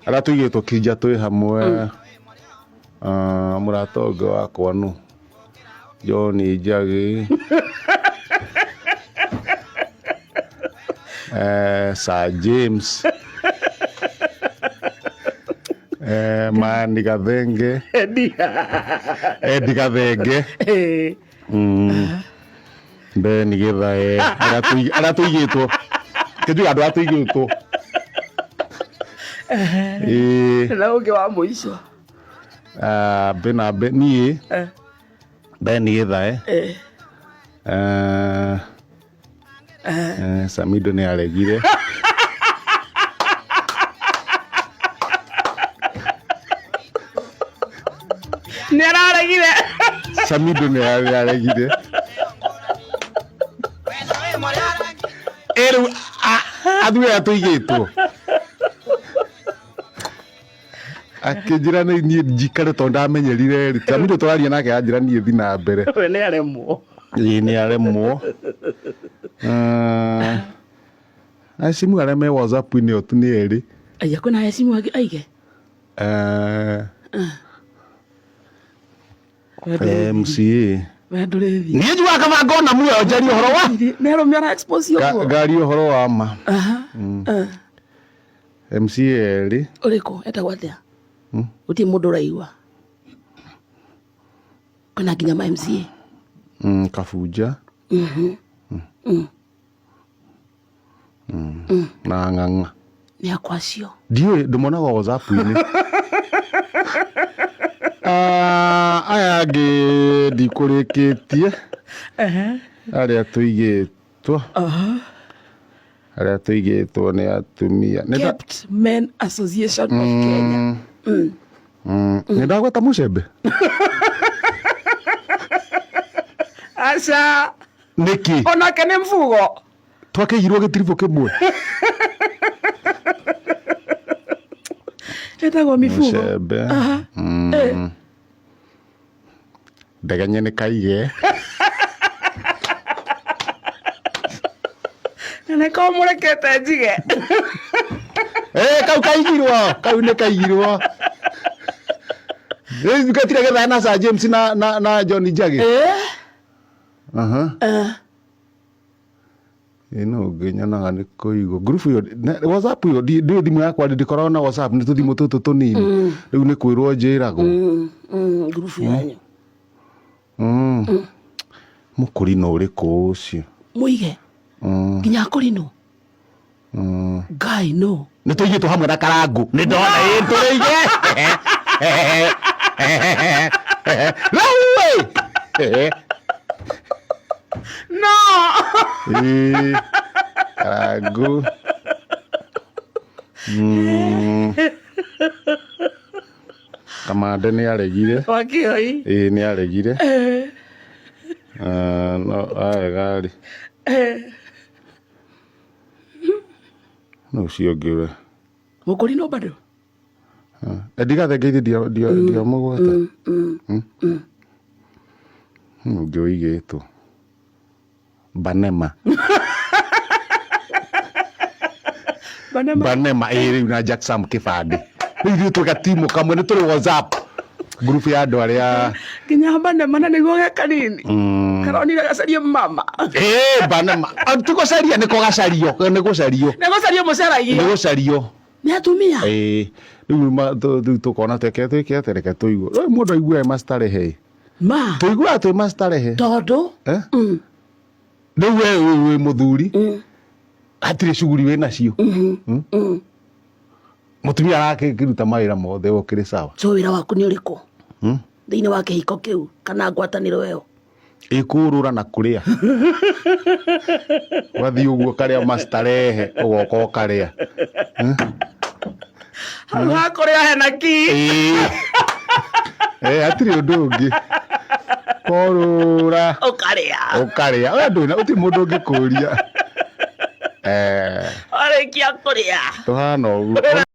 Arĩa tũigĩtwo kinja twĩ hamwe. Ah, mũrata ũngĩ wakwa nũ John Njagi. Sir James. Mani Gathenge. Eddie Gathenge. Ben Githae. Arĩa tũigĩtwo. Kĩnjuga andũ arĩa tũigĩtwo. Ĩĩ. Na ũngĩ wa mũico. Ah, bena be niĩ Ben Githae. Samido nĩ aregire. Nĩ araregire. Samido nĩ aregire. Rĩu athuri aya tũigĩtwo akĩnjĩra nĩ niĩ njikare tondũ ndamenyerire rĩ. Samido tũraria nake anjĩra niĩ thi na mbere. We nĩ aremwo. Ĩĩ nĩ aremwo. Acimu arĩa me WhatsApp-inĩ ĩyo tu nĩ erĩ. Aya kwĩna acimu angĩ aige? MCA. We ndũrĩ thi. Niĩ njugaga kaba ngona muoyo njarie ũhoro wa. Nĩ arũme ara expose ũguo. Ngaria ũhoro wa ma. MCA erĩ. Ũrĩkũ etagwo atĩa? Gũtirĩ mũndũ ũraigua. Kwĩna nginya ma MCA. Kabunja. Na Ng'ang'a. Nĩ akwa acio. Ndiũĩ ndĩmonaga WhatsApp-inĩ. Aya angĩ ndikũrĩkĩtie. Arĩa tũigĩtwo. Arĩa tũigĩtwo nĩ atumia. Kept Men Association of Kenya. Nĩ ndagweta mũcembe? Aca. Nĩkĩ? Onake nĩ mbugo. Twakĩigirwo gĩtiribũ kĩmwe. Etagwo mibugo. Mũcembe. Ndegenye nĩ kaige. Na nĩko mũrekete njige. Kau kaigirwo, kau nĩ kaigirwo. Rĩu gatire gĩthaa na Sir James na John Njagi. Ĩĩ no ũngĩ nyonaga nĩ kũigwo. Group ĩyo, WhatsApp ĩyo ndiũĩ thimũ yakwa ndĩkoragwo na WhatsApp nĩ tũthimũ tũtũ tũnini. Rĩu nĩ kwĩrwo njĩragwo. Group yanyu. Mũkũrinũ ũrĩkũ ũcio? Mũige. Nginya akũrinũ. Ngai no. Nĩ tũigĩtwo hamwe na Karangũ. Nĩ ndona ĩ tũrĩige. Rĩu ĩ. No. Ĩĩ, Karangũ. Kamande nĩ aregire. Wakĩoi. Ĩĩ nĩ aregire. No arega rĩ. No ũcio ũngĩ we. Mũkũrinũ bado? Ndigathenge ithe ndiamũgweta. Ũngĩ ũigĩtwo. Banema. Banema. Banema ĩĩ rĩu na Jack Sam Kĩbandĩ. Rĩu ithuĩ twĩ gatimu kamwe nĩ tũrĩ WhatsApp group ya andũ arĩa Nginya Banema na nĩguo ge kanini. Karonire gacarie mama. Ĩĩ Banema. Ti gũcaria nĩko gacario, nĩ gũcario. Nĩ gũcario mũcaragia. Nĩ gũcario. Nĩ atumia. Ĩĩ. Rĩu tũkona teke twĩke atĩa reke tũigue. Rĩu mũndũ aiguaga mastarehe. Ma. Tũiguaga twĩ mastarehe. Tondũ. Rĩu we wĩ mũthuri. Hatirĩ cuguri wĩ nacio. Mũtumia arakĩruta mawĩra mothe we ũkĩrĩ sawa. So wĩra waku nĩ ũrĩkũ? Thĩinĩ wa kĩhiko kĩu kana ngwatanĩro ĩyo? Ĩkũrũra na kũrĩa. Wathiĩ ũguo ũkarĩa mastarehe ũgoka ũkarĩa. Hau ha kũrĩa hena ki. Hatirĩ ũndũ ũngĩ. Kũrũra. Ũkarĩa. Ũkarĩa. We ndũrĩ na gũtirĩ mũndũ ũngĩkũria. Warĩkia kũrĩa. Tũhana ũguo.